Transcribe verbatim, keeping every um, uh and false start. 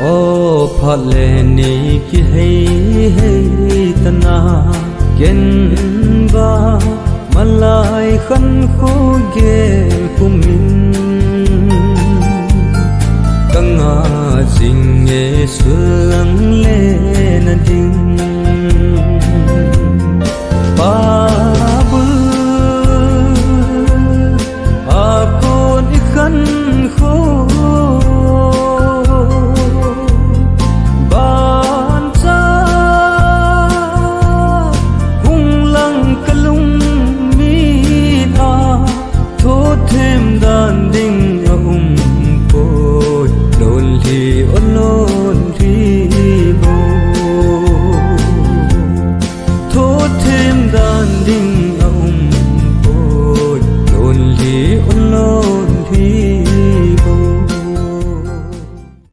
O phat le ni kihei hei tana, ken ba malai khan kho gel pumin, ka nga jing e sulang le na ding. Pa bul a kon i khan kho, ban cha hung lang ka lung mi na, tho them dan ding a um poi, lon hi o lo